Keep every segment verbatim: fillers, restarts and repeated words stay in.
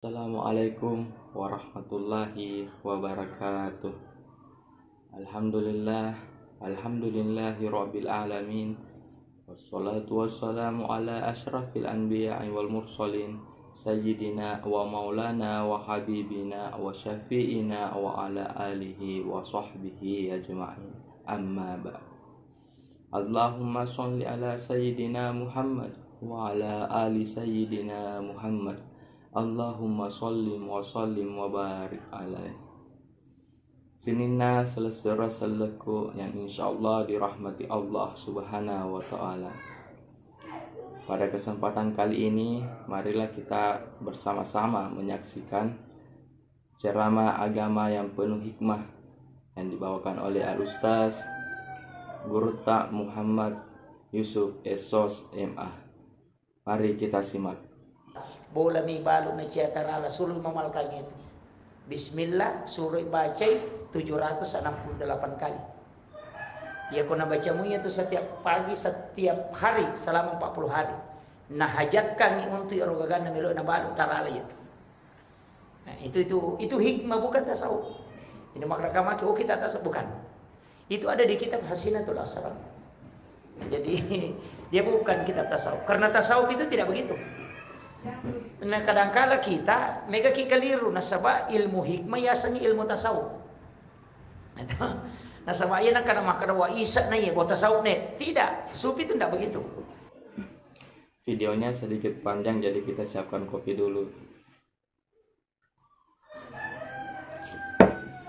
Assalamualaikum warahmatullahi wabarakatuh. Alhamdulillah, alhamdulillahi rabbil alamin. Wassalatu wassalamu ala asyrafil anbiya'i wal mursalin, sayyidina wa maulana wa habibina wa syafi'ina wa ala alihi wa sahbihi ajma'in. Amma ba'd. Allahumma shalli ala sayyidina Muhammad wa ala ali sayyidina Muhammad. Allahumma shalli wa sallim wa barik alaih. Sininna selessureng sellekku yang insyaallah dirahmati Allah Subhanahu wa Ta'ala. Pada kesempatan kali ini, marilah kita bersama-sama menyaksikan ceramah agama yang penuh hikmah yang dibawakan oleh Al Ustaz Gurutta Muhammad Yusuf Esos M A. Mari kita simak. Bola mi balu na cia tarala sulu mamalkang itu. Bismillah, suroi bacai tujuh ratus enam puluh delapan kali. Iya ko nabacamu iya tu setiap pagi, setiap hari selama empat puluh hari. Nah, hajatkan untuk iro gaganna melo na balu tarala itu. Nah, itu itu itu hikmah, bukan tasawuf. Ini makna kamaki, oh, kita tasawuf, bukan. Itu ada di kitab Hasinatul Asrar. Jadi dia bukan kitab tasawuf. Karena tasawuf itu tidak begitu. Nah, kadangkala kita mega ki keliru nasaba ilmu hikmah yasengngi ilmu tasawuf. Nasaba iya nakana makkeda wa isa na iya bo tasawuf ne. Tidak, sufi itu tidak begitu. Videonya sedikit panjang, jadi kita siapkan kopi dulu.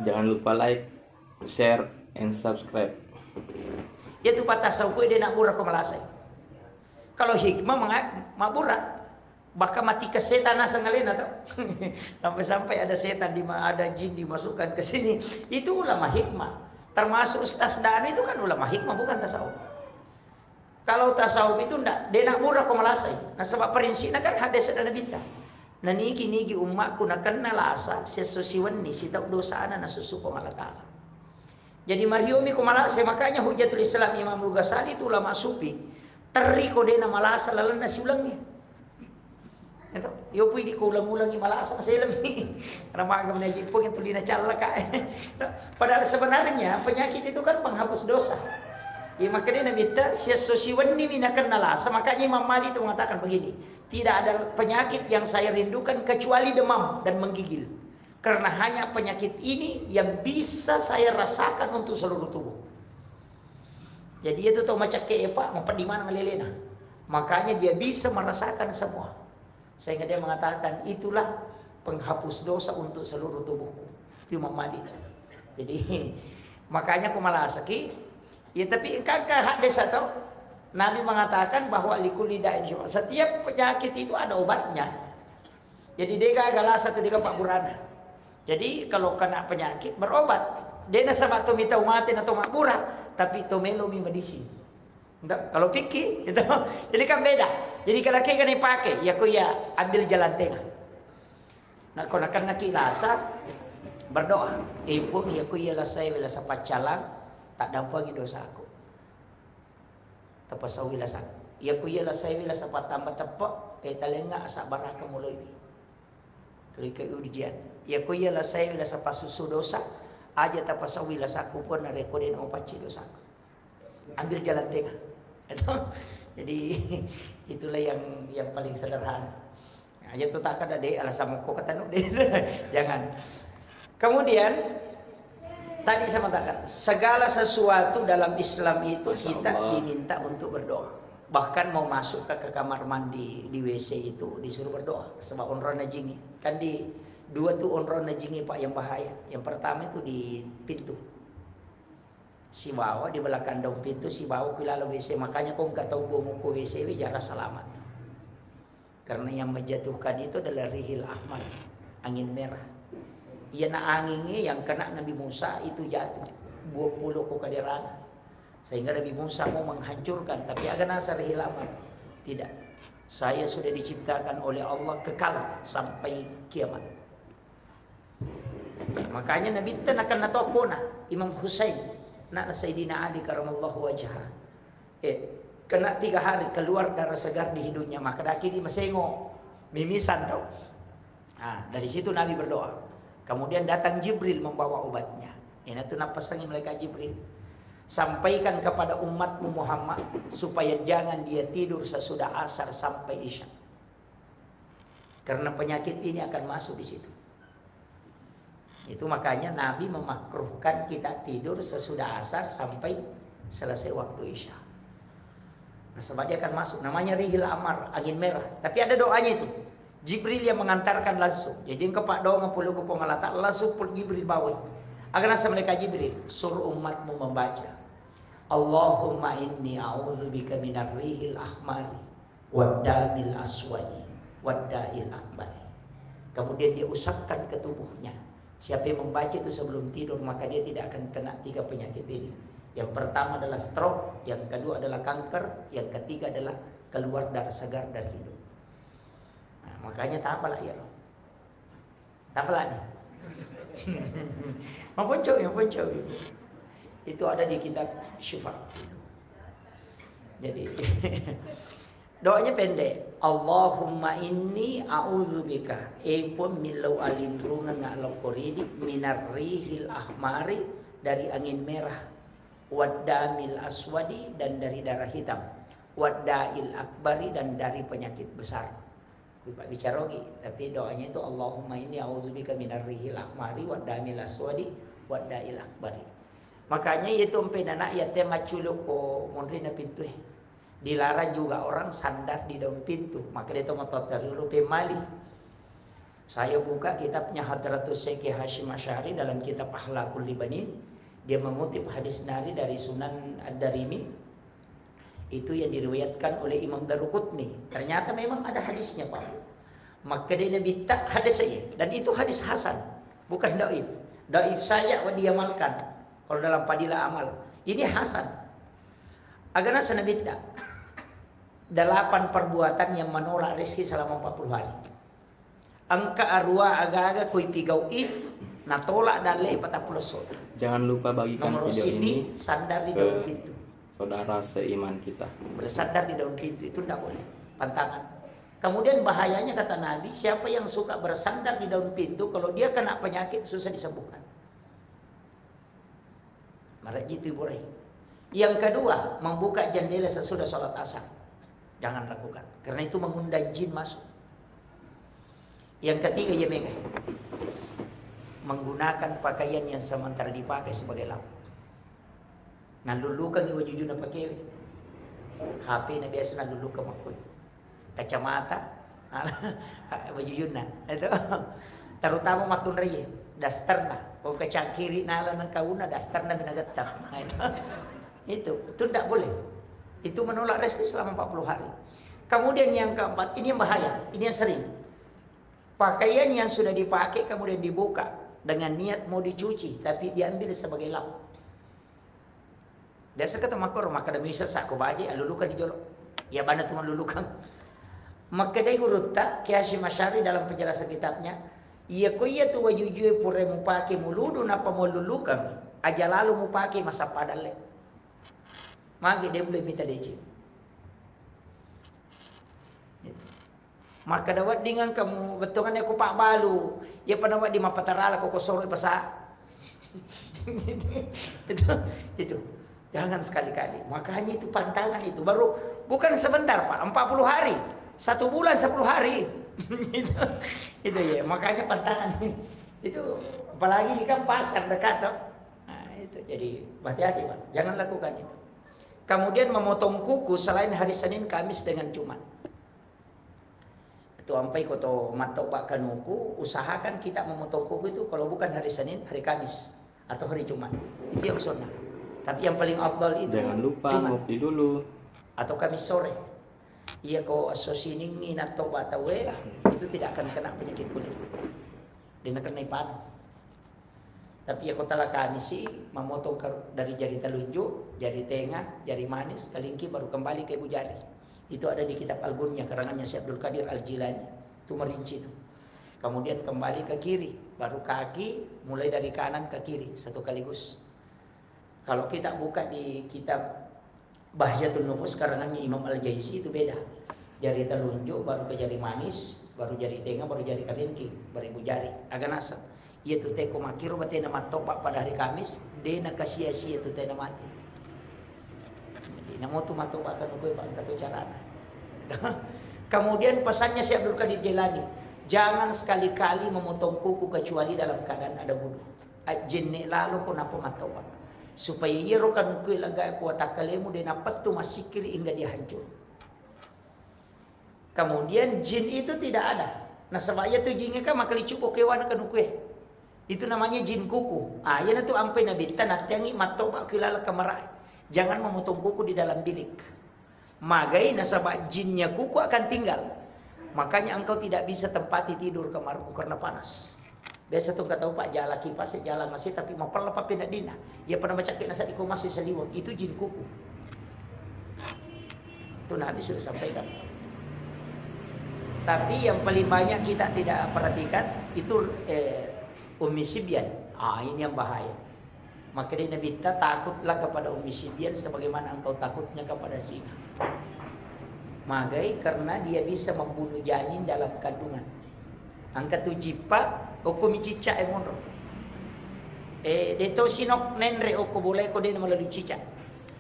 Jangan lupa like, share, and subscribe. Iya tu pattasawuf de' nabbura ko malasai. Kalau hikmah menga-, mabbura. Bahkan mati ke setan asang alena tau. Sampai-sampai ada setan, dima-, ada jin dimasukkan ke sini. Itu ulama hikmah. Termasuk Ustaz Danu itu kan ulama hikmah, bukan tasawuf. Kalau tasawuf itu ndak, de' nabbura ko malasai. Nasaba prinsipna kan hadis ada Nabitta. Nanigi-nigi ummakku nakenna lasa, siesso siwenni sitau dosana nasusu Puang Allah Ta'ala. Jadi mariomi ko malasai, makanya Hujjatul Islam Imam Al-Ghazali itu ulama sufi. Terri ko de' namalasa lalenna siulengnge. Eto, yo pui di ko ulang-ulangi malasa maselemi. Ramaga menaji pun yang tulina callaka. Padahal sebenarnya penyakit itu kan penghapus dosa. Iya, makanya Nabitta, siesso siwenni mi nakenna lasa, makanya Imam Malik itu mengatakan begini, tidak ada penyakit yang saya rindukan kecuali demam dan menggigil. Karena hanya penyakit ini yang bisa saya rasakan untuk seluruh tubuh. Jadi itu tau macakke e, Pak, mapeddi maneng lelena. Makanya dia bisa merasakan semua. Sehingga dia mengatakan, "Itulah penghapus dosa untuk seluruh tubuhku." Itu Imam Malik. Jadi, makanya ko malasaki, ya, tapi engka, engka hadis atau Nabi mengatakan bahwa likulli da'in syifa. Setiap penyakit itu ada obatnya. Jadi, de' gaga lasa tu de' gaga pabburana. Jadi, kalau kena penyakit, berobat. De' nasaba to mitau mate na to mabbura, tapi to melo mi medicine. Ndak, kalau fikih, gitu. Jadi kan beda. Jadi kalau kita nih pakai, ya ko iya ambil jalan tengah. Nah, ko nakenna ki lasa, berdoa. Eh, Puang, ya ko iya lasai we lasa paccalang, tak dampangi dosaku. Tapasauwi lasaku. Ya ko iya lasai we lasa pattamba teppe, eh, talengnga asabbaraka muloi. Kalau ika ujian. Ya ko iya lasai we lasa pasusu dosa, aja tapasauwi lasaku, Puang, narekko de' na mapacci dosaku. Ambil jalan tengah. Jadi, itulah yang, yang paling sederhana. Aja tu tak ada de' alasan mokko ketemu de'. Jangan. Kemudian, tadi saya mengatakan, segala sesuatu dalam Islam itu kita diminta untuk berdoa. Bahkan mau masuk ke, ke kamar mandi, di W C itu disuruh berdoa. Sebab onronna jingi. Kan di dua tu onronna jingi, Pak, yang bahaya. Yang pertama itu di pintu. Sibawa di belakang daun pintu, sibawa ku laleng W C. Makanya ko engka tau bongo ko W C we, jarang selamat. Karena yang menjatuhkan itu adalah rihil ahmar, angin merah. Iyana angingnge yang kena Nabi Musa itu jatuh, dua puluh ko kaderana. Sehingga Nabi Musa mau menghancurkan, tapi aga nasa rihil ahmar. Tidak. Saya sudah diciptakan oleh Allah kekal sampai kiamat. Makanya Nabitta nakenna to pona, Imam Husain, anakna Sayyidina Ali karamallahu wajhah. Eh, kena tiga hari keluar darah segar di hidungnya, maka daki di masengo, mimisan tau. Nah, dari situ Nabi berdoa. Kemudian datang Jibril membawa obatnya. Iyanatu nappasangi malaikat Jibril. Sampaikan kepada umatmu Muhammad supaya jangan dia tidur sesudah asar sampai isya. Karena penyakit ini akan masuk di situ. Itu makanya Nabi memakruhkan kita tidur sesudah asar sampai selesai waktu isya. Nasaba dia akan masuk, namanya rihil ahmar, angin merah. Tapi ada doanya itu. Jibril yang mengantarkan langsung. Jadi engka paddoangeng pole ko Puang Allah Ta'ala, langsung pole Jibril bawai. Aga naseng malaikat Jibril, suruh umatmu membaca, "Allahumma inni a'udzubika minar rihil ahmari waddamil aswadi wadda'il akbari." Kemudian dia usapkan ke tubuhnya. Siapa yang membaca itu sebelum tidur, maka dia tidak akan kena tiga penyakit ini. Yang pertama adalah stroke, yang kedua adalah kanker, yang ketiga adalah keluar darah segar dari hidung. Nah, makanya tapala iya. Tapala nih. Maponco, maponco. Itu ada di kitab Syifa. Jadi, doanya pendek. "Allahumma inni a'udzubika." Eh, Puang, millau alinrungeng lokko ridi, "minar rihil ahmari," dari angin merah, "waddamil aswadi," dan dari darah hitam, "wadda'il akbari," dan dari penyakit besar. Kui pabbicara ogi, tapi doanya itu, "Allahumma inni a'udzubika minar rihil ahmari waddamil aswadi wadda'il akbari." Makanya itu empe nana iya te macculuk ko monrina pintu e. Dilarang juga orang sandar di daun pintu. Maka dia tomat dulu pemali. Saya buka kitabnya Hadratus Syekh Hasyim Asy'ari dalam kitab Akhlaqul Libanin. Dia mengutip hadis nari dari Sunan Ad-Darimi. Itu yang diriwayatkan oleh Imam Daruqutni. Ternyata memang ada hadisnya, Pak. Makkedai Nabitta hadis saya. Dan itu hadis hasan, bukan dhaif. Dhaif saja wa diamalkan kalau dalam fadilah amal. Ini hasan. Aga naseng Nabitta, delapan perbuatan yang menolak rezeki selama empat puluh hari. Engka arua aga-aga ko ipigau'i natolak dalle patappulo esso. Jangan lupa bagikan nomor video sini, ini sandar di daun pintu. Saudara seiman kita. Bersandar di daun pintu itu ndak boleh. Pantangan. Kemudian bahayanya kata Nabi, siapa yang suka bersandar di daun pintu, kalau dia kena penyakit susah disembuhkan. Marejji tu Ibu Rai. Yang kedua, membuka jendela sesudah sholat asar. Jangan lakukan. Karena itu mengundang jin masuk. Yang ketiga, iya mega. Menggunakan pakaian yang sementara dipakai sebagai lap. Nallullukangngi wajujunna pakewe. H P na biasa nallullukan makkoi. Kacamata, wajujunna. Itu. Terutama makkunraie, dasterna. Ko kacangkiri nala nengkauna, dasterna minagetta. Nah, itu. Itu, itu ndak boleh. Itu menolak rezeki selama empat puluh hari. Kemudian yang keempat, ini yang bahaya, ini yang sering. Pakaian yang sudah dipakai kemudian dibuka dengan niat mau dicuci, tapi diambil sebagai lap. Biasa kata makoro, makkeda misal sako baje, alulukan di jolo. Ya bana tu malulukan. Makkedai gurutta, Kiai Hasyim Asy'ari dalam penjelasan kitabnya, iya ko iya tu wajujue pura mupake muludu nappa malulukan, aja lalo mupake masappa dalle. Magi de boleh mita deceng. Makkeda wedding engka mu bettuanna ko pabbalu, iya pada wedding mappatarala ko kosoro pasa. Itu, itu. Jangan sekali-kali. Makanya itu pantangan itu. Baru bukan sebentar, Pak, empat puluh hari. Satu bulan sepuluh hari. Itu, itu ya, makanya pantangan. Itu apalagi ini kan pasar dekat, toh. Nah, itu. Jadi hati-hati, Pak. Jangan lakukan itu. Kemudian memotong kuku selain hari Senin, Kamis dengan Jumat. Itu ampai ko to mattoba kanuku, usahakan kita memotong kuku itu kalau bukan hari Senin, hari Kamis atau hari Jumat. Itu yang sunnah. Tapi yang paling afdal itu Jumat. Jangan lupa ngopi dulu. Atau Kamis sore. Iya ko esso Siningngi nattoba tauwe, itu tidak akan kena penyakit kulit. De nakennai panu. Tapi iya ko tala Kamisi, mamotong ke, dari jari telunjuk, jari tengah, jari manis, kelingking, baru kembali ke ibu jari. Itu ada di kitab Al-Gunyah, karangannya Syekh Abdul Qadir Al-Jilani. Itu merinci itu. Kemudian kembali ke kiri, baru kaki, mulai dari kanan ke kiri, satu kaligus. Kalau kita buka di kitab Bahjatun Nufus karangannya Imam Al-Jaisi itu beda. Jari telunjuk baru ke jari manis, Baru jari tenga, baru jari karingking, baribu jari. Aga naseng. Iya tu teko makkiro batena mattoba pada hari Kamis, de nakasia-sia tu tena mati. Jadi, namo tu mattoba kan koe, Pak, engka tu carana. Kemudian pesannya Syekh Abdul Qadir Jailani, "Jangan sekali-kali memotong kuku kecuali dalam keadaan ada wudu." Ajjenne lalo ko nappa mattoba. Supaya iyaro kanukue laga ko watakkalemu de napettu massikkiri hingga dia hancur. Kemudian jin itu tidak ada. Nasaba iya tu jingnge kan makkalicubbo kewana kanukue. Itu namanya jin kuku. Ah, iyana tu ampai nabitta natteangi mattoba ki laleng kamarae. Jangan memotong kuku di dalam bilik. Magai nasaba jinnya kuku akan tinggal. Makanya engkau tidak bisa tempati tidur kamarmu karena panas. Biasa tu engka tau, Pak, jala kipas, jala masi, tapi mapella pappeneddinna. Iya pada macakke nasa di koma saliweng, itu jin kuku. Itu Nabi sudah sampaikan. Tapi yang paling banyak kita tidak perhatikan itu, eh, Ummi Sibyan. Ah, ini yang bahaya. Makkedai Nabitta, "Takutlah kepada Ummi Sibyan sebagaimana engkau takutnya kepada singa." Magai karena dia bisa membunuh janin dalam kandungan. Engka tu jippa, okkomi cicca e monro. Eh, de to sinok nenre okko bolae ko de na melalui cicak.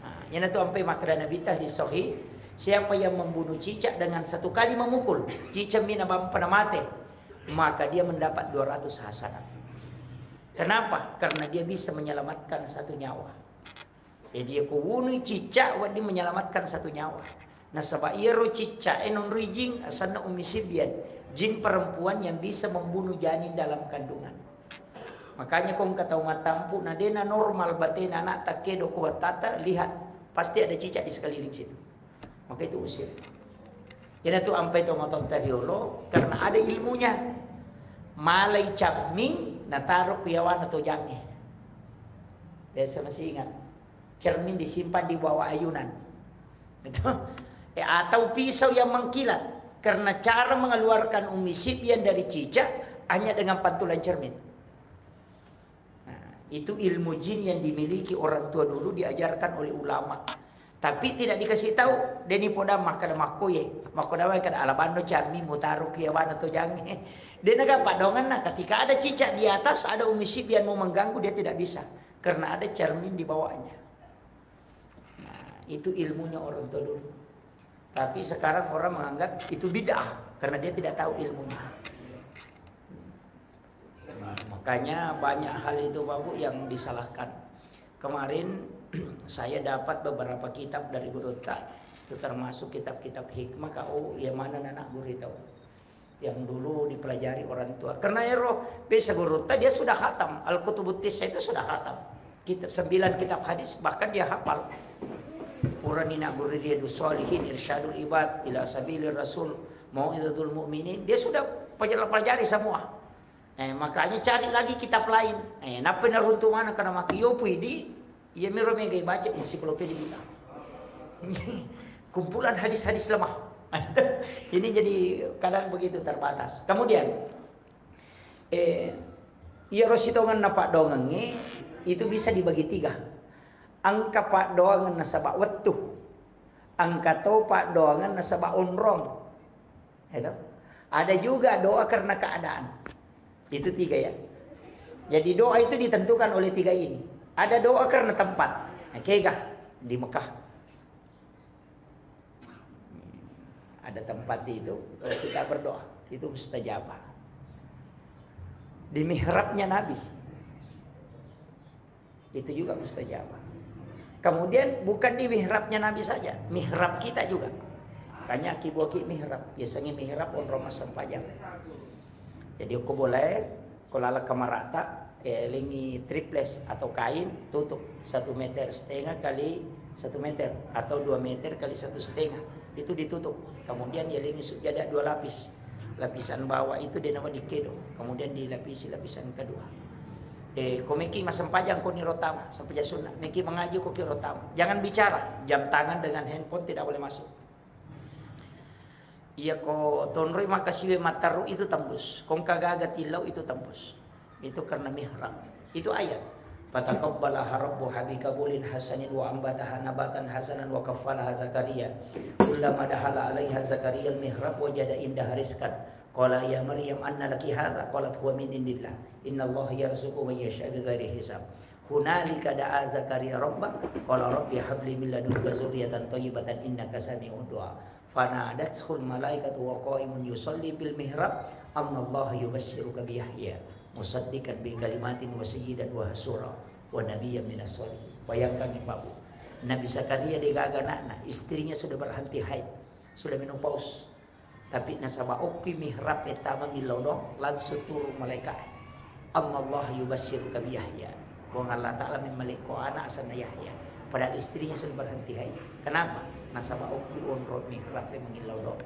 Nah, iyana tu ampai makkeda Nabitta di sahih, siapa yang membunuh cicak dengan satu kali memukul, cicak mina bampa na mate, maka dia mendapat dua ratus hasanat. Kenapa? Karena dia bisa menyelamatkan satu nyawa. Jadi, iya ko wunui cicak, wedding menyelamatkan satu nyawa. Nasaba iyaro cicak e nonroi jin, asenna Ummi Sibyan, jin perempuan yang bisa membunuh janin dalam kandungan. Makanya ko engka tau mattampu, na dena normal batena anak takkedo ko wattata, lihat, pasti ada cicak di sekeliling situ. Maka itu usir. Iyana tu ampai to matotta riolo, karena ada ilmunya. Malai camming, nataro ku yawana tojangnge. Biasa masih ingat. Cermin disimpan di bawah ayunan. Gitu. Eh, atau pisau yang mengkilat. Karena cara mengeluarkan Ummi Sibyan dari cicak hanya dengan pantulan cermin. Nah, itu ilmu jin yang dimiliki orang tua dulu, diajarkan oleh ulama. Tapi tidak dikasih tahu, deni poda makkada makkoye, makkoda wae kada alabanno cammi mutaro ki yawana tojangnge. Dena gampang donganna, ketika ada cicak di atas, ada Ummi Sibyan mau mengganggu, dia tidak bisa. Karena ada cermin di bawahnya. Nah, itu ilmunya orang tua dulu. Tapi sekarang orang menganggap itu bid'ah karena dia tidak tahu ilmunya. Nah, makanya banyak hal itu, Bapak, yang disalahkan. Kemarin saya dapat beberapa kitab dari gurutta, itu termasuk kitab-kitab hikmah, kau yang mana anak guru tahu. Yang dulu dipelajari orang tua. Karena ero biasa gurutta dia sudah khatam. Al-Kutubut Tis'ah itu sudah khatam. Kitab, sembilan kitab hadis bahkan dia hafal. Purani naguru Riyadus Shalihin, Irsyadul Ibad ila Sabilir Rasul, Mau'izatul Mu'minin, dia sudah pelajari, pelajari semua. Eh, makanya cari lagi kitab lain. Eh, nappa naruntu mana karena maki yopu idi, iya miro mega baca ensiklopedia kita. Kumpulan hadis-hadis lemah. Ini jadi kadang begitu terbatas. Kemudian, eh, iyaro sitongenna paddoangengnge itu bisa dibagi tiga. Engka paddoangeng nasaba wettu, engka to paddoangeng nasaba onrong. Ya toh? Ada juga doa karena keadaan. Itu tiga ya. Jadi doa itu ditentukan oleh tiga ini. Ada doa karena tempat. Nah, kega di Mekah. Ada tempat itu, kalau kita berdoa, itu mustajabah. Di mihrabnya Nabi, itu juga mustajabah. Kemudian bukan di mihrabnya Nabi saja, mihrab kita juga. Makanya ki buaki mihrab, biasanya mihrab onrong massempajang. Jadi okko bolae, ko laleng kamarata, eh, lengi triples atau kain, tutup satu meter setengah kali satu meter atau dua meter kali satu setengah. Itu ditutup. Kemudian ya lengi sujada dua lapis. Lapisan bawah itu de nawa dikedo. Kemudian dilapisi lapisan kedua. Eh, ko meki massempajang ko ni rotama, sempajang sunnah. Meki mengaji ko ki rotama. Jangan bicara, jam tangan dengan handphone tidak boleh masuk. Iya ko tonroi makasiwe matteru itu tembus. Ko engka gaga tillau itu tembus. Itu karena mihrab. Itu ayat. Fataqabbalaha rabbuha biqabulin hasanin wa ambataha nabatan hasanan wa kaffalaha Zakaria. Kullama dakhala alaiha Zakaria al-mihrab wajada indaha rizqan. Qala ya Maryam anna laki hadza? Qalat huwa min indillah. Innallaha yarzuqu man yasha bighairi hisab. Hunalika da'a Zakaria rabbah, qala rabbi habli min ladunka dzurriyyatan thayyibatan innaka sami'ud du'a. Fanadathul malaikatu wa qa'imun yusalli fil mihrab, annallaha yubasyiruka bi Yahya musaddiqan bi kalimatin wa sayyidan wa hasura wa nabiyyan minas shalihin. Bayangkan, Bapak Bu, Nabi Zakaria degaga anakna, istrinya sudah berhenti haid, sudah menopause. Tapi nasaba okki mihrab e tama millau doang, langsung turun malaikat. Annallaha yubasyiruka bi Yahya. Puang Allah Ta'ala memmalekko anak asenna Yahya. Padahal istrinya sudah berhenti haid. Kenapa? Nasaba okki onro mihrab e mangillau doang.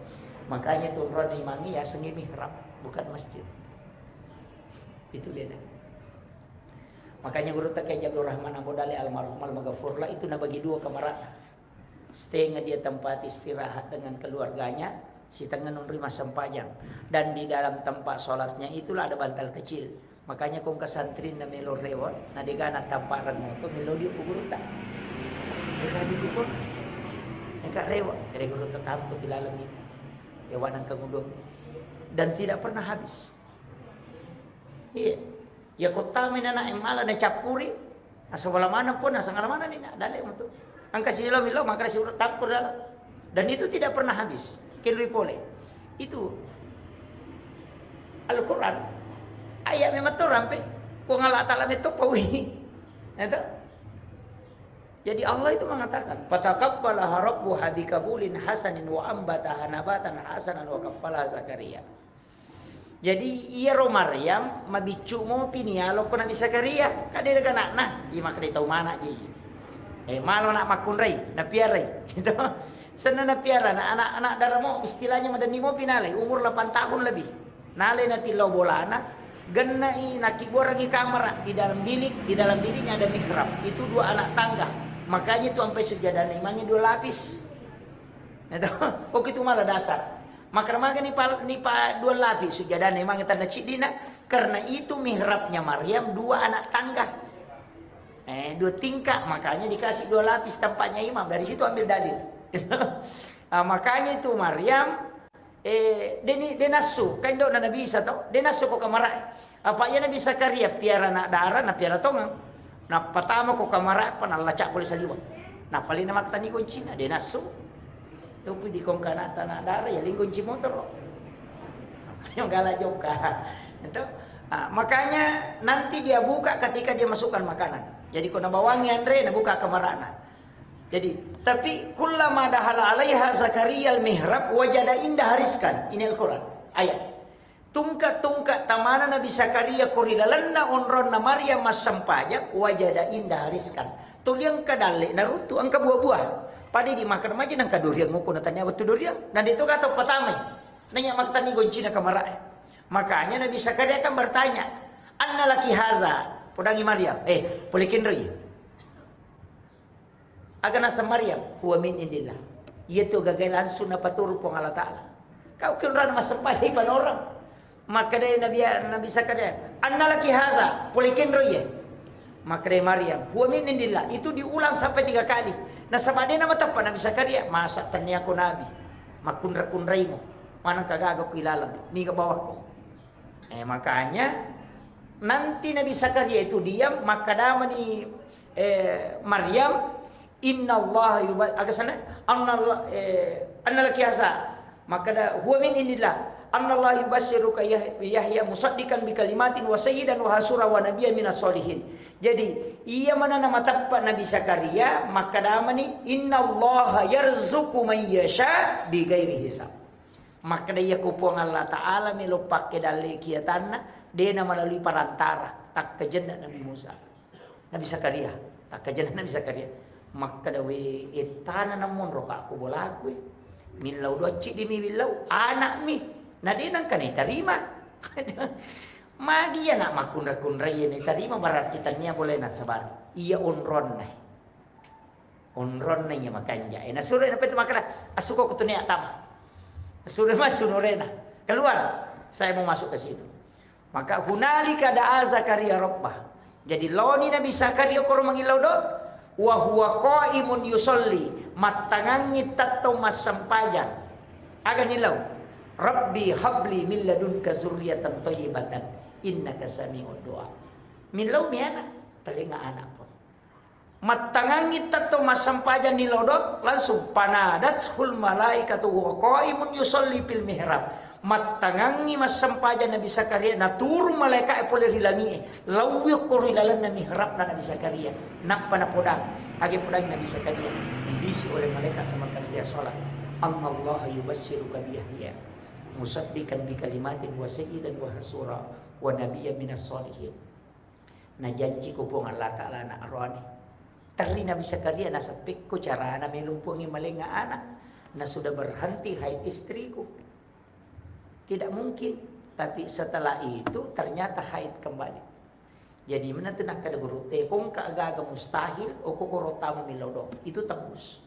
Makanya tu onro imangi yasengngi mihrab, bukan masjid. Itu beda. Makanya guru tak Kiai Abdul Rahman Ambo Dale almarhum almaghfurlah itu nabagi dua kamar. Setengah dia tempat istirahat dengan keluarganya, sitengnga nonroi massempajang. Dan di dalam tempat sholatnya itulah ada bantal kecil. Makanya kong kesantrin na melo rewa, na degana tampak rengo tu melo dia kuburuta. Dega di kubur. Dega rewa, dega guru tetap tu tilalang ini. Ewa nang kengudung. Dan tidak pernah habis. Iya. Ya kota menana emala na cappuri. Asal mana pun, asal mana ni nak dalek tu. Angka si lo milo, maka si urut tampur dalam. Dan itu tidak pernah habis. Kelui pole. Itu Al-Quran. Ayat memang tu rampe. Puang Allah Ta'ala meto pawi. Itu. Jadi Allah itu mengatakan, "Fataqabbalaha rabbuha biqabulin hasanin wa ambataha nabatan hasanan wa kaffalaha Zakaria." Jadi iyaro Maryam mabiccu mopi ni alokko Nabi Zakaria, kade daga anakna, iya makkeda tau mana ji. Eh, malo nak makkunrai, napiarai. Gitu. Senna napiara, anak, anak, anak daramo istilahnya madenni mopi nalai, umur delapan tahun lebih. Nalai natillau bolana, gennai nakibuarangi kamara di dalam bilik, di dalam biliknya ada mihrab. Itu dua anak tangga. Makanya itu sampai sujadana imangi dua lapis. Itu, oke itu malah dasar. Makar maga ni pa, ni pa dua lapis sujadana imangi tanna ciddina. Karena itu mihrabnya Maryam dua anak tangga. Eh, dua tingkat, makanya dikasih dua lapis tempatnya imam. Dari situ ambil dalil. Ah, makanya itu Maryam Eh, deni, denassu, kan dona Nabi Isa to, denassu ko kamara. Apa iya Nabi Zakaria piara anak dara, na piara tongang. Na patama ko kamara, apa nallacak pole saliweng. Na paling na makkatani goncina, denassu. Lupi di kongkana tanah dara, ya ling gonci motor. Yang galak joka. Itu. Ah, makanya nanti dia buka ketika dia masukkan makanan. Jadi ko nabawangi anre, nabuka kamarana. Jadi, tapi kullama dahala alaiha Zakaria al-mihrab wajada indaha rizqan. Ini Al-Quran, ayat. Tungka-tungka tamana Nabi Zakaria ko ri lalenna onronna Maryam massempajang, wajada indaha rizqan. Tuli engka dalle naruttu, engka buah-buah. Pada di makan maja nangka durian nguku na tania wettu durian. Na de to gato patamai. Nanya maktani goncina kamarae. Makanya Nabi Zakaria kan bertanya, "Anna laki haza?" Podangi Maryam, "Eh, pole kenroi." Aga naseng Maryam, "Huwa min indillah." Iya tu gagai langsung napaturu Puang Allah Ta'ala. Kau ke urana massempajang ipanorang. Makkeda Nabi, Nabi Zakaria, "Anna laki haza?" Pole kenro iye. Makkeda Maryam, "Huwa min indillah." Itu diulang sampai tiga kali. Nasaba de namateppa Nabi Zakaria, "Masa tennia ko nabi? Makkunra-kunraimo. Maneng kagaga ku ilaleng. Niga bawakko?" Eh, makanya nanti Nabi Zakaria itu diam, makkadamani, eh, Maryam, "Innallaha yuba-," aga sana? "Annallah-, eh, anna laki haza." Makkada, "Huwa min indillah. Annallaha yubasyiruka Yah-, Yahya musaddiqan bi kalimatin wa sayyidan wa hasura wa nabiyya minas solihin." Jadi, iya manana matappa Nabi Zakaria, makkadamani, "Innallaha yarzuqu man yasha bi ghairi hisab." Makkeda, "Iya ko Puang Allah Ta'ala melo pakke dalle kiatanna, de na melalui perantara, takkajenna Nabi Musa." Nabi Zakaria, takkajenna Nabi Zakaria. Makkeda, "We, ettana namonro ka ko bolaku, eh. Millau doacci di mi millau, anak mi. Na de nangka ne tarima." Magi iya nak makkunra-kunrai iya ne tarima, berarti tania boleh nasabari. Iya onronna. Onronna iya makanja. Eh, nasuro na petu makkeda, "Asuko ko tunia tama." Nasuro massu norena. "Keluar, saya mau masuk ke situ." Maka hunalika da'a Zakaria rabbah. Jadi loni Nabi Zakaria koro mangillau do, wa huwa qaimun yusalli, mattangangi tettong massempajang. Aga nillau? Rabbi habli min ladunka zurriyatan thayyibatan innaka sami'ud du'a. Millau mi ana, talenga ana pun. Mattangangngi tetto massempajang ni lodong, langsung panadathul malaikatu wa qaimun yusalli fil mihrab. Mattangangngi massempajang Nabi Zakaria, naturu malaika'e pole ri langi'e, laui okko ri lalenna mihrabna Nabi Zakaria. Nappa napodang, age podang Nabi Zakaria, dibisi oleh malaikat sama dia salat. Annallaha yubassiruka bi Yahya musaddiqan bi kalimatin wa sayyidan wa hasura wa nabiyyan minas sholihin. Najanci ko Puang Allah Ta'ala anak rohani. Terri Nabi Zakaria naseppekko carana melo Puangnge malenga anak. Na sudah berhenti haid istriku. Tidak mungkin. Tapi setelah itu ternyata haid kembali. Jadi mana tu nakkeda guru, eh, kongka gaga mustahil, oko koro tama milodong. Itu tembus.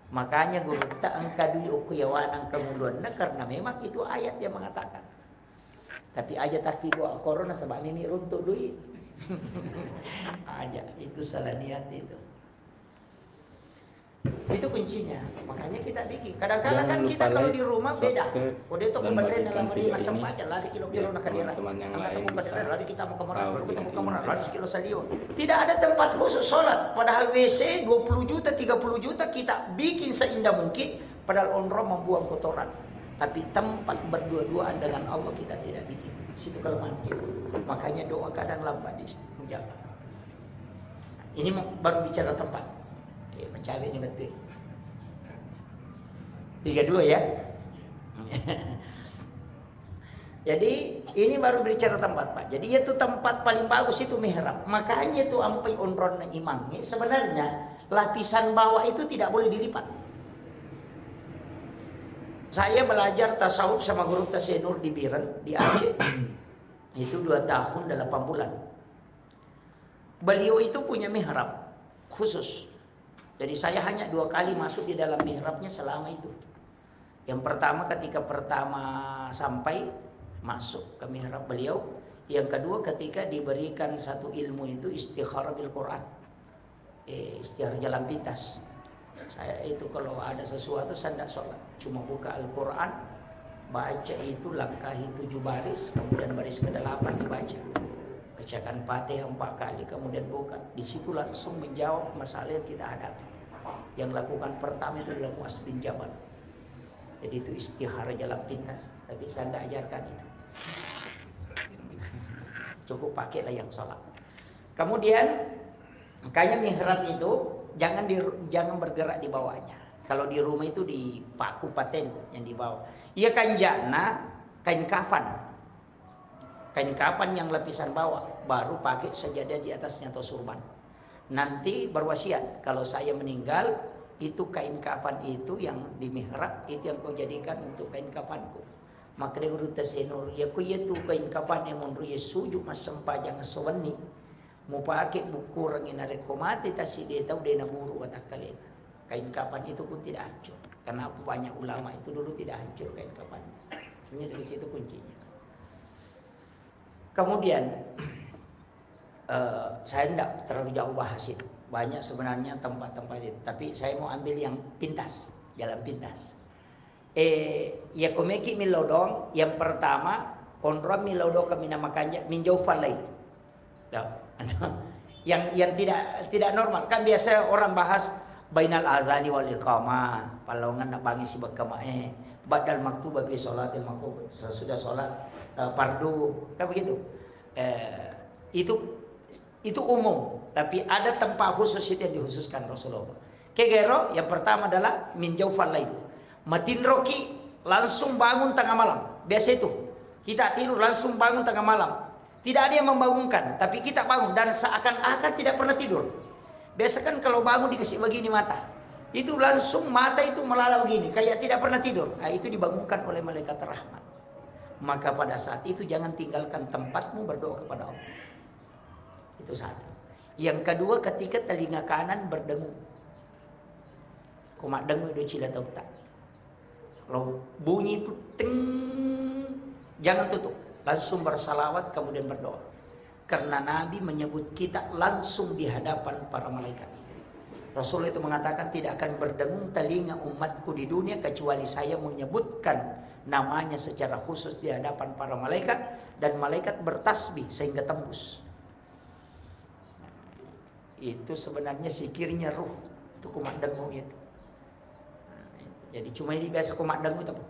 Makanya gurutta engka dui okko yawana engka muluanna karena memang itu ayat yang mengatakan. Tapi aja takki dua korona sebab mimi runtuk dui. Aja, itu salah niat itu. Itu kuncinya. Makanya kita bikin. Kadang-kadang kan kita kalau di rumah beda. Kode itu kembali dalam rumah sempat aja lari kilo-kilo nak kadera. Angkat aku kadera lari kita mau kemana? Baru kita mau kemana? Lari sekilo salio. Tidak ada tempat khusus sholat. Padahal W C dua puluh juta, tiga puluh juta kita bikin seindah mungkin. Padahal onrong membuang kotoran. Tapi tempat berdua-duaan dengan Allah kita tidak bikin. Situ kelemahan kita. Makanya doa kadang lambat diijabah. Ini mau- baru bicara tempat. Oke, mencawe ini betul. Tiga dua ya. Jadi ini baru bicara tempat, Pak. Jadi itu tempat paling bagus itu mihrab. Makanya itu ampai onronna imamnya. Sebenarnya lapisan bawah itu tidak boleh dilipat. Saya belajar tasawuf sama guru Tasenur di Biren, di Aceh. Itu dua tahun delapan bulan. Beliau itu punya mihrab khusus. Jadi saya hanya dua kali masuk di dalam mihrabnya selama itu. Yang pertama ketika pertama sampai masuk ke mihrab beliau. Yang kedua ketika diberikan satu ilmu itu istikharah bil Quran. Eh, istiar jalan pintas. Saya itu kalau ada sesuatu, saya tidak sholat. Cuma buka Al-Quran, baca itu, langkahi tujuh baris, kemudian baris kedelapan dibaca. Bacakan Fatihah empat kali, kemudian buka. Di situ langsung menjawab masalah yang kita hadapi. Yang lakukan pertama itu adalah Muaz bin Jabal. Jadi itu istihara jalan pintas, tapi saya tidak ajarkan itu. Cukup pakailah yang sholat. Kemudian, makanya mihrab itu jangan di, jangan bergerak di bawahnya. Kalau di rumah itu dipaku paten yang di bawah. Iya kanjana kain kafan. Kain kafan yang lapisan bawah, baru pakai sajadah di atasnya atau surban. Nanti berwasiat, kalau saya meninggal, itu kain kafan itu yang di mihrab, itu yang kau jadikan untuk kain kafanku. Makkeda guru Tasenur, iya ko iya tu kain kafan yang monro iya suju massempajang esso wenni. Mupake bukkurengngi narekko mate tassiddi tau de naburu watakkalena. Kain kafan itu pun tidak hancur. Karena banyak ulama itu dulu tidak hancur kain kafannya. Sebenarnya dari situ kuncinya. Kemudian, eh, saya tidak terlalu jauh bahas itu. Banyak sebenarnya tempat-tempat itu. Tapi saya mau ambil yang pintas, jalan pintas. Eh, iya komeki milodong, yang pertama, onrong milodong kami nama kanja, minjau falai. Ya. Yang, yang tidak, tidak normal. Kan biasa orang bahas bainal azani wal iqamah, palawangan nak bangi si bekama, eh, badal maktuba fi sholatil maktub, sesudah sholat, eh, fardu, kan begitu. Eh, itu, itu umum, tapi ada tempat khusus itu yang dikhususkan Rasulullah. Kegero, yang pertama adalah min jaufal lail. Matinroki langsung bangun tengah malam. Biasa itu. Kita tidur langsung bangun tengah malam. Tidak ada yang membangunkan, tapi kita bangun dan seakan-akan tidak pernah tidur. Biasa kan kalau bangun dikasih begini mata. Itu langsung mata itu melala begini, kayak tidak pernah tidur. Nah, itu dibangunkan oleh malaikat rahmat. Maka pada saat itu jangan tinggalkan tempatmu berdoa kepada Allah. Itu satu. Yang kedua, ketika telinga kanan berdengung. Ko maddengung do cila tauta. Kalau bunyi itu ting, jangan tutup. Langsung bersalawat, kemudian berdoa. Karena Nabi menyebut kita langsung di hadapan para malaikat. Rasul itu mengatakan, "Tidak akan berdengung telinga umatku di dunia kecuali saya menyebutkan namanya secara khusus di hadapan para malaikat, dan malaikat bertasbih sehingga tembus. Itu sebenarnya zikirnya ruh. Itu kumaddengu itu. Jadi cuma ini biasa kumaddengu tapi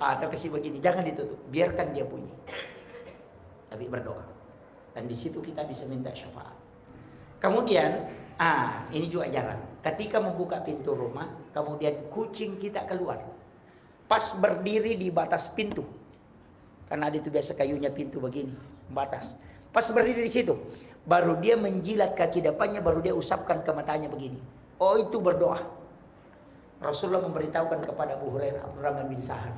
atau kasih begini, jangan ditutup, biarkan dia bunyi. Tapi berdoa. Dan di situ kita bisa minta syafaat. Kemudian, ah, ini juga jarang. Ketika membuka pintu rumah, kemudian kucing kita keluar. Pas berdiri di batas pintu. Karena ada itu biasa kayunya pintu begini, batas. Pas berdiri di situ, baru dia menjilat kaki depannya, baru dia usapkan ke matanya begini. Oh, itu berdoa. Rasulullah memberitahukan kepada Abu Hurairah, Abdurrahman bin Sahar,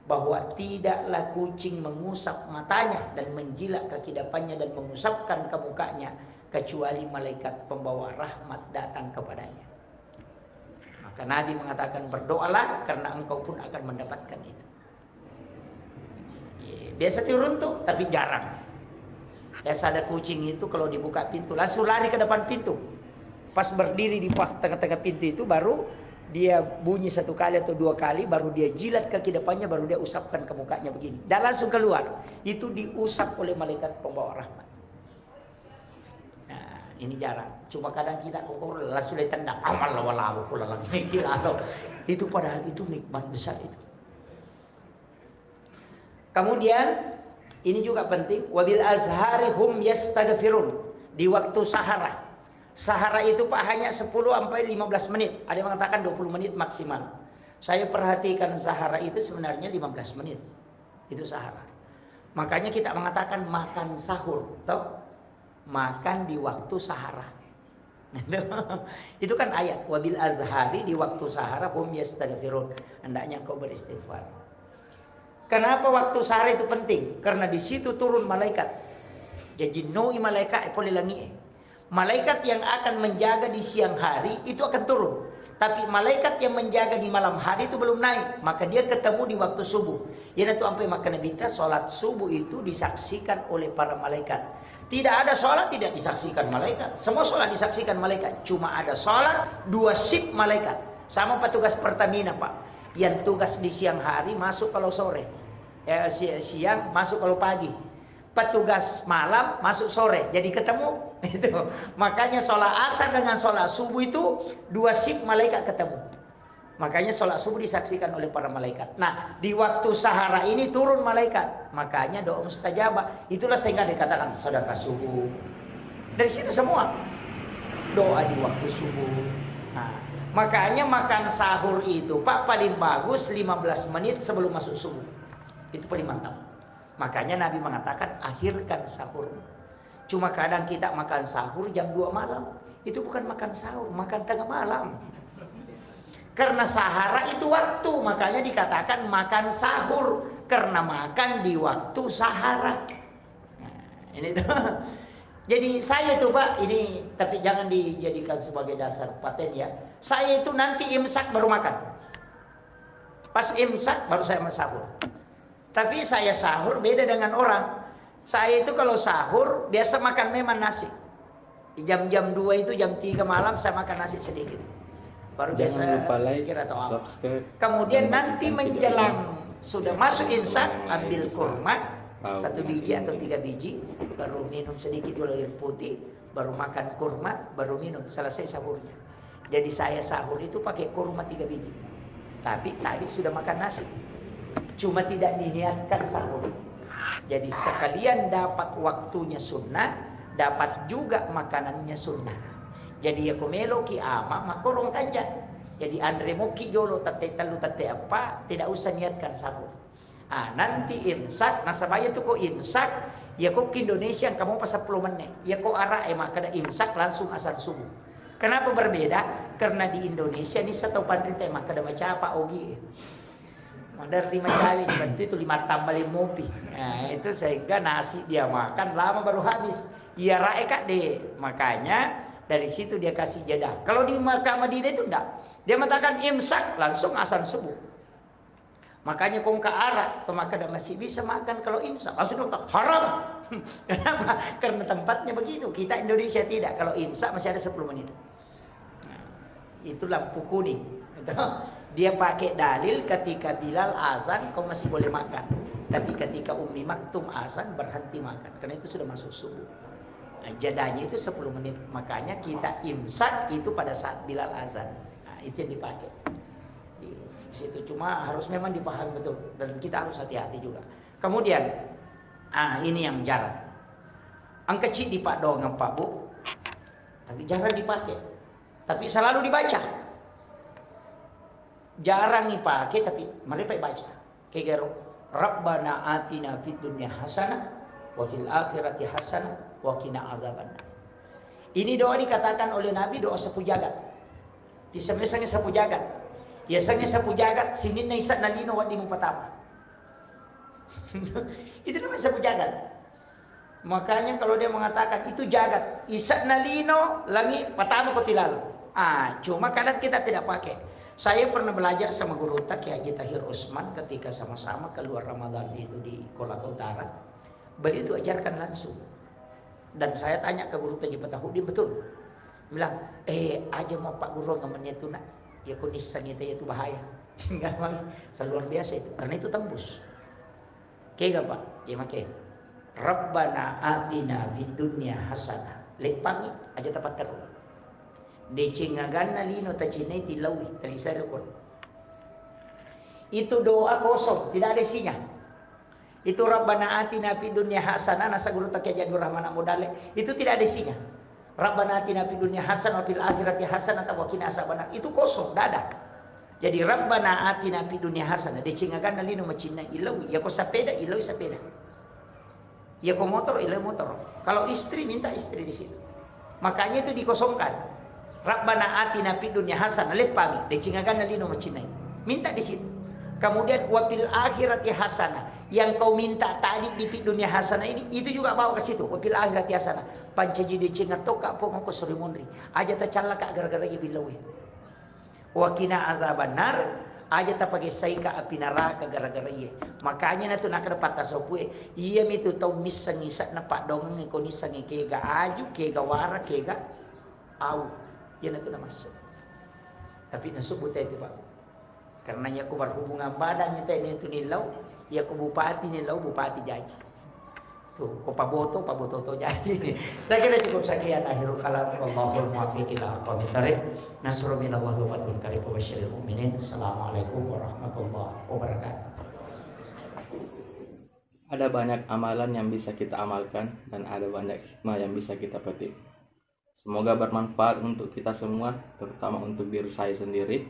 bahwa tidaklah kucing mengusap matanya dan menjilat kaki depannya dan mengusapkan ke mukanya, kecuali malaikat pembawa rahmat datang kepadanya. Maka Nabi mengatakan, "Berdoalah, karena engkau pun akan mendapatkan itu." Iya, biasa turun tuh, tapi jarang. Biasa ada kucing itu kalau dibuka pintu, langsung lari ke depan pintu. Pas berdiri di pas tengah-tengah pintu itu, baru dia bunyi satu kali atau dua kali, baru dia jilat kaki depannya, baru dia usapkan ke mukanya begini. Dan langsung keluar. Itu diusap oleh malaikat pembawa rahmat. Nah, ini jarang. Cuma kadang kita kok langsung ditendang, "Amal wala aku lalang." Gila loh. Itu padahal itu nikmat besar itu. Kemudian, ini juga penting, "Wabil azhari hum yastaghfirun." Di waktu sahara. Sahara itu, Pak, hanya sepuluh sampai lima belas menit. Ada yang mengatakan dua puluh menit maksimal. Saya perhatikan sahara itu sebenarnya lima belas menit. Itu sahara. Makanya kita mengatakan makan sahur, toh? Makan di waktu sahara. Itu kan ayat, "Wabil azhari", di waktu sahara, "hum yastaghfirun." Hendaknya engkau beristighfar. Kenapa waktu sahara itu penting? Karena di situ turun malaikat. Jaji noi malaikat e pole langi e. Malaikat yang akan menjaga di siang hari itu akan turun. Tapi malaikat yang menjaga di malam hari itu belum naik. Maka dia ketemu di waktu subuh. Iyanatu ampai makkeda Nabitta, salat subuh itu disaksikan oleh para malaikat. Tidak ada salat tidak disaksikan malaikat. Semua salat disaksikan malaikat. Cuma ada salat dua shift malaikat. Sama petugas Pertamina, Pak. Yang tugas di siang hari masuk kalau sore. Eh, si-, siang masuk kalau pagi. Petugas malam masuk sore, jadi ketemu. Itu. Makanya sholat asar dengan sholat subuh itu dua shift malaikat ketemu. Makanya sholat subuh disaksikan oleh para malaikat. Nah, di waktu sahara ini turun malaikat. Makanya doa mustajabah. Itulah sehingga dikatakan sedekah subuh. Dari situ semua. Doa di waktu subuh. Nah, makanya makan sahur itu, Pak, paling bagus lima belas menit sebelum masuk subuh. Itu paling mantap. Makanya Nabi mengatakan, "Akhirkan sahur." Cuma kadang kita makan sahur jam dua malam. Itu bukan makan sahur, makan tengah malam. Karena sahara itu waktu, makanya dikatakan makan sahur. Karena makan di waktu sahara. Nah, ini tuh. Jadi saya itu, Pak, ini, tapi jangan dijadikan sebagai dasar paten ya. Saya itu nanti imsak baru makan. Pas imsak baru saya sahur. Tapi saya sahur beda dengan orang. Saya itu kalau sahur biasa makan memang nasi. Jam-jam dua itu, jam tiga malam saya makan nasi sedikit. Baru biasa zikir atau apa. Kemudian nanti menjelang sudah masuk imsak, ambil kurma satu biji atau tiga biji, baru minum sedikit dulu air putih, baru makan kurma, baru minum, selesai sahurnya. Jadi saya sahur itu pakai kurma tiga biji. Tapi tadi sudah makan nasi. Cuma tidak diniatkan sahur. Jadi sekalian dapat waktunya sunnah, dapat juga makanannya sunnah. Jadi ya ko meloki ama, makorong kanja. Jadi anre moki jolo tette tellu, tette eppa, tidak usah niatkan sahur. Ah, nanti imsak, nasaba iya tu ko imsak, iya ko ki Indonesia engka mopa seppulo menne. Iya ko Arab e makkeda imsak langsung azan subuh. Kenapa berbeda? Karena di Indonesia ni setau panrita e makkeda macapa ogi e. Maderri macawe dibantu itu lima tambah lima mopi. Nah, itu sehingga nasi dia makan lama baru habis. Iya Arab e kak de. Makanya dari situ dia kasih jeda. Kalau di Makkah Madinah itu enggak. Dia mengatakan imsak langsung azan subuh. Makanya kongka Arab, to makkeda masih bisa makan kalau imsak. Langsung dong, haram. Kenapa? Karena tempatnya begitu. Kita Indonesia tidak. Kalau imsak masih ada sepuluh menit. Nah, itu lampu kuning. Itu. Dia pakai dalil ketika Bilal azan, kau masih boleh makan. Tapi ketika Ummi Maktum azan, berhenti makan. Karena itu sudah masuk subuh. Nah, jedanya itu sepuluh menit. Makanya kita imsak itu pada saat Bilal azan. Nah, itu yang dipakai. Di situ cuma harus memang dipahami betul. Dan kita harus hati-hati juga. Kemudian, ah, ini yang jarang. Engka ceddi paddoangeng, Pak, Bu. Tapi jarang dipakai. Tapi selalu dibaca. Jarang dipakai, tapi mereka baca. Kegaro, "Rabbana atina fid dunya hasanah wa fil akhirati hasanah wa qina azabannar." Ini doa dikatakan oleh Nabi doa sapu jagat. Disemeseng sapu jagat. Yasengnge sapu jagat, sininna ise'na lino wedding mupatama. Itu namanya sapu jagat. Makanya kalau dia mengatakan itu jagat, ise'na lino, langi, patama ko tilalo. Ah, cuma kadang kita tidak pakai. Saya pernah belajar sama gurutta Kiai Haji Tahir Usman ketika sama-sama keluar Ramadan itu di Kolaka Utara. Beliau itu ajarkan langsung. Dan saya tanya ke gurutta Haji Fatahudin, betul. Bilang, "Eh, aja mau Pak Guru ngamennya itu, nak. Ya, kau nisang itu, itu bahaya." Enggak, Bang. Luar biasa itu. Karena itu tembus. Kega, Pak? Dia make, "Rabbana atina fid dunya hasanah." Leppangi, aja tapatteru. Deceng aganna lino tacinai tilaui, talisai rukun. Itu doa kosong, tidak ada isinya. Itu Rabbana atina fid dunya hasanah, nasa gurutta Kiai Haji Abdul Rahman Amodale. Itu tidak ada isinya. "Rabbana atina fid dunya hasanah wa fil akhirati hasanah wa qina azabannar." Itu kosong, tidak ada. Jadi, "Rabbana atina fid dunya hasanah." Deceng aganna lino macinnai, ilau, ya ko sepeda, ilau sepeda. Ya ko motor, ilau motor. Kalau istri, minta istri di situ. Makanya itu dikosongkan. "Rabbana atina fid dunya hasanah," leppangi, deceng aganna lino macinnai. Minta di situ. Kemudian, "Wa fil akhirati hasanah." Yang kau minta tadi di fid dunya hasanah ini, itu juga bawa ke situ. "Wa fil akhirati hasanah." Pancaji deceng tokka pong ko sori monri. Aja tacallaka gara-gara iya billawe. "Wa qina azabannar," aja tapagessaika api naraka gara-gara iye. Makanya natu nakkeda pattasopue, iyami tu tau misseng ise'na paddoangeng ko nissengngi kega aju, kega wara, kega au. Iyanatu namasse. Tapi nasubbu te itu, Pak. Karena iya ko berhubungan badan itu, ini itu nillau, iya ko bupati nillau, bupati jaji. Tuh, ko paboto, paboto to jaji. Saya kira cukup sekian akhirul kalam. Wallahul muwaffiq ila aqwamit thariq. Nasrun minallahi wa fathun qarib wa basyiril mu'minin. Assalamualaikum warahmatullahi wabarakatuh. Ada banyak amalan yang bisa kita amalkan dan ada banyak hikmah yang bisa kita petik. Semoga bermanfaat untuk kita semua, terutama untuk diri saya sendiri.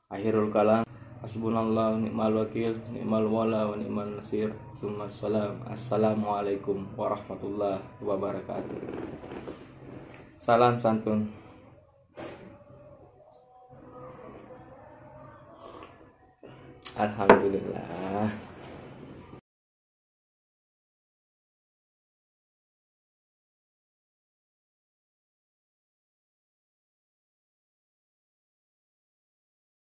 Akhirul kalam, hasbunallah wa ni'mal wakil, ni'mal wala wa ni'mal nasir. Summa salam. Assalamualaikum warahmatullahi wabarakatuh. Salam santun. Alhamdulillah.